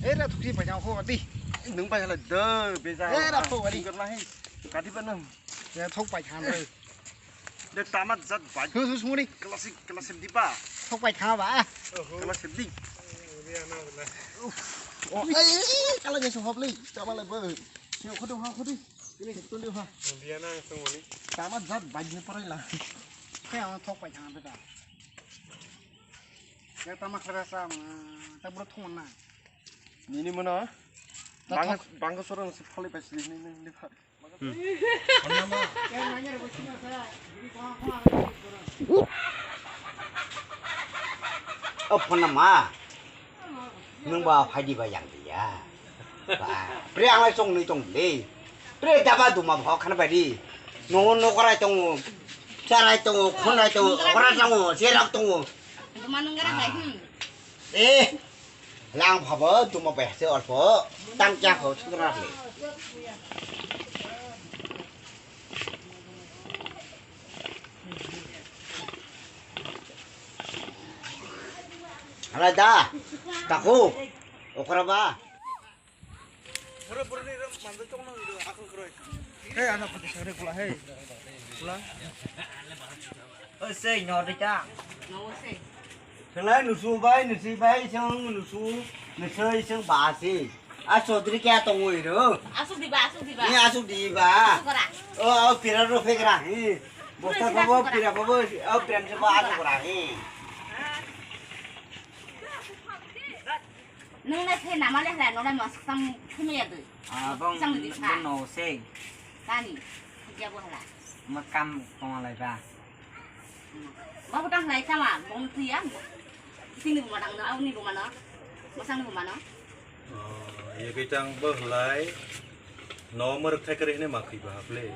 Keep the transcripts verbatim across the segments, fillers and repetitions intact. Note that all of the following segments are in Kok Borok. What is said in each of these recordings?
Eh, ra thukri pai jang kho di. Nung pai hala de, beja. Eh, ra thuk wari. Kati pa nung. Ya thuk pai khan de. De tamat jat bai. Hu, hu, sumuri. Classic, classic di pa. Thuk pai kha ba. Classic di. Oh, eh, kala ge so hop le. Tama le bo. Yo khodo ha khodi. Ini khodo ha. Dia na sumuri. Tamat jat bai ni parai la. Khe ang thuk pai khan de ta. Ya tama khlai sa, ta bro thung na. Nini mano. Bangka, bangka sorong se phali pai sini ni ni ni. O phone nama. Nung ba phaidi ba yang dia. Ba, pre ang lai song ni tong le. Pre daba duma bhok khana bai di. No no karai tong. Charai tong, khonai tong, okra tong, serak tong. Duma nung gara hai, hmm. Eh, lang phabo, tuma behse orpo, tang kya kho, thukra le. Hala da, tako, okra ba. Hey, anak pati sari pula, hey. Pula. Oi, sei, nyor di ta. Nyor sei. Selai nusu bai, nusi bai, seng nusu, nusoi seng basi. A sodri kya tongoi ro? Asuk diba, asuk diba. Ni asuk diba. Asuk kora. O, o, pira ro pekra. Hi. Bosta pabo, pira pabo, o, pira pabo asuk kora. Hi. Nung nai khe nama le hlai, nung nai mosok sam thumui ya dui. Ah, bong, bong no se. Tani, ya bo hlai. Ma kam tong lai ba. Ba bo tang hlai sama, bong tu ya. Sini bo madang na, au ni bo mana. Masang ni bo mana. Oh, ye ke tang bo hlai. No, mwrwk thai kwrwi hwnwi ma khwi baha ble.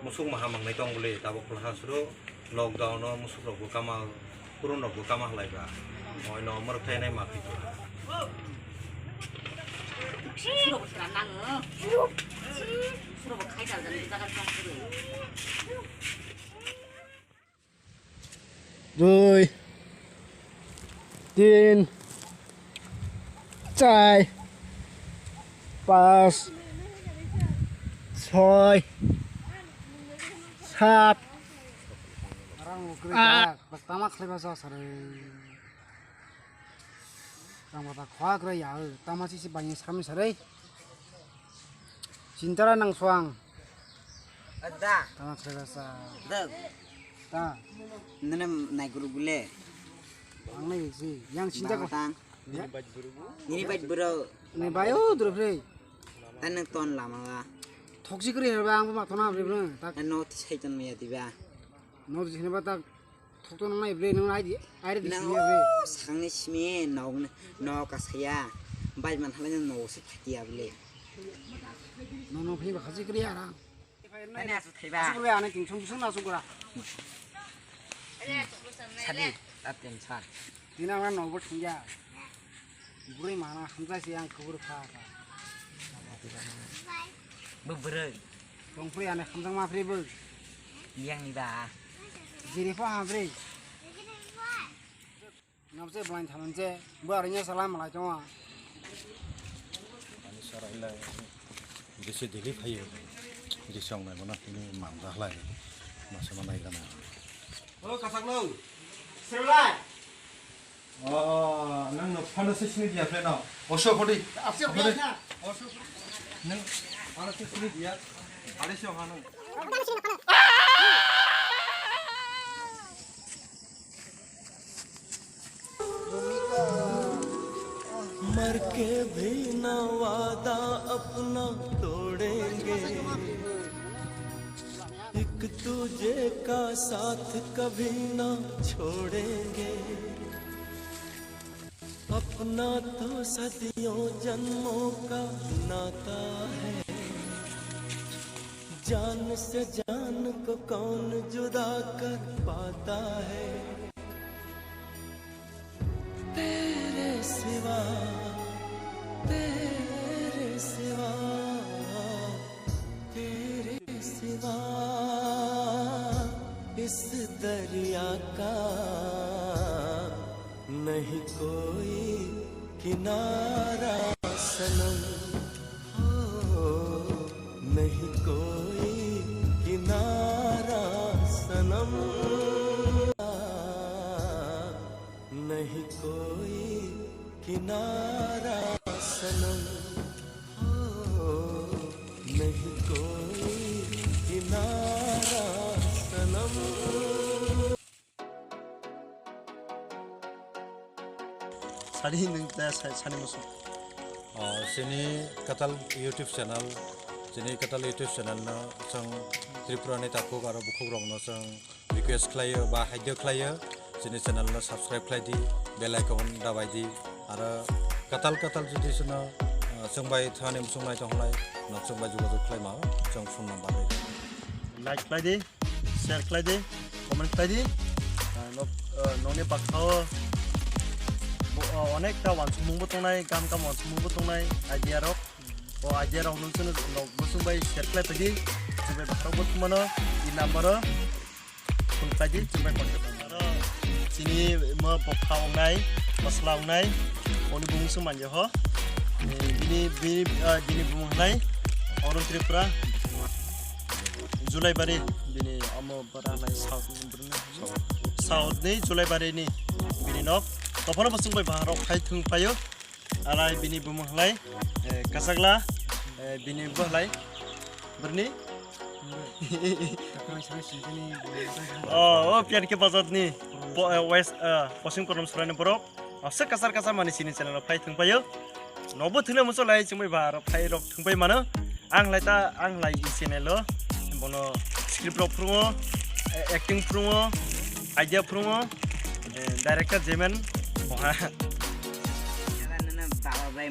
Musuk maha mangnai tong ble, tabuk kwlaha suro, lockdown o musuk rok bo kama, kurun rok bo kama hlai ba. Oi no, mwrwk thai nai ma khwi baha. Suro bo sra nango. Suro bo khai dal dan jaga tong suro. Dui, tin, char, pas, soi, sat. Rang ukri ah. Tama khlaiba sa sare. Rang bata khwa kra ya, tama si si bangi sami sare. Chintara nang suang. Ada. Tama serasa. Dek. Ta. Nene nai guru gule. Ang nai si. Yang cinta ko. Tang. Ya? Nini baj buru. Ni bayo duro bre. Tan nang ton lama ga. Thoksi kri ba ang ma thona bre bre. Tak. Tan no ti sai ton me ya ti ba. No ti sini ba tak. Thokto nang nai bre, nang nai di, ai re di sini bre. Sangni simi nok, nok asaya. Bai man halai nok se phatia ble. No no phai ba khaji kri ara. Ani asu thaiba. Asu kri ane king sung sung na sung kra. Sadi, atin san. Dina ma nok bo thung ya. Bwrwi mana hamjai se ang kubur kha kha. Bo bwrwi. Tong phri ane hamjang ma phri bo. Yang ni ba. Jiri pha ha phri. Nam se blind thaman se bo arnya salam malai tong. Ani sarai lai. Jese dili phayo. Jese ong nai mana ini mangga lai. Masa mana ikan. Oh, kasak lo. Sebelah. Oh, nang no phano se sini dia phano. Oso khodi. Apse biya na. Oso. Nang ano se sini dia. Are se hano. मर के भी ना वादा अपना तोड़ेंगे। एक दूजे का साथ कभी ना छोड़ेंगे। अपना तो सदियों जन्मों का नाता है। जान से जान को कौन जुदा कर पाता है। तेरे सिवा, तेरे सिवा, तेरे सिवा इस दरिया का नहीं कोई किनारा सनम हो, नहीं कोई किनारा सनम, नहीं कोई किनारा सनम हो, नहीं कोई किनारा सनम। Sadi nwng ta sa-, sani musu. Oh, sini Katal YouTube channel, sini Katal YouTube channel no chwng Tripura ni takhuk aro bukhuk rok no chwng request khlaio ba haikhe khlaio, sini channel no subscribe khlai di, bell icon dabai di, aro Katal Katal jodi sino, ah, chwng bai thani muchung nai tong lai, no chwng bai jogajog khlai ma, chwng phone number rwi. Like khlai di. Share khlai di, comment khlai di. Ah, nok, ah, nokni bwkhao bo, ah, onek ta wansukmung bo tongnai, kam kam wansukmung bo tongnai, idea rok. O idea rok nung chwng nok bwswng bai share khlai phaidi. Chwng bai bwkhao bo thumano, e number o phone khlai di, chwng bai contact khlai. Aro chini mo bwkha wngnai, masla wngnai, oni bumung se manya ho. Eh, bini, bini, ah, bini bumung hnai Arun Tripura. Julaibari bini omo bara nai South ni bwrwini. South ni Julaibari ni bini nok. Tophano bwswng bai baharok phai thung phaio. Alai bini bumung hlai, eh, Kasagla, eh, bini bo hlai. Bwrwini? Oh, oh, P R K Bazar ni po-, eh, West, eh, Poschim Kornomsora ni borok. Aswk kasar kasar mani sini channel o phai thung phaio. Nobo thwngna muchung lai chwngbai ba aro phai rok thung pai mano. Ang lai ta, ang lai e channel o bono script rok phurungo, eh, acting phurungo, idea phurungo, eh, director jemen oha. Baba bai.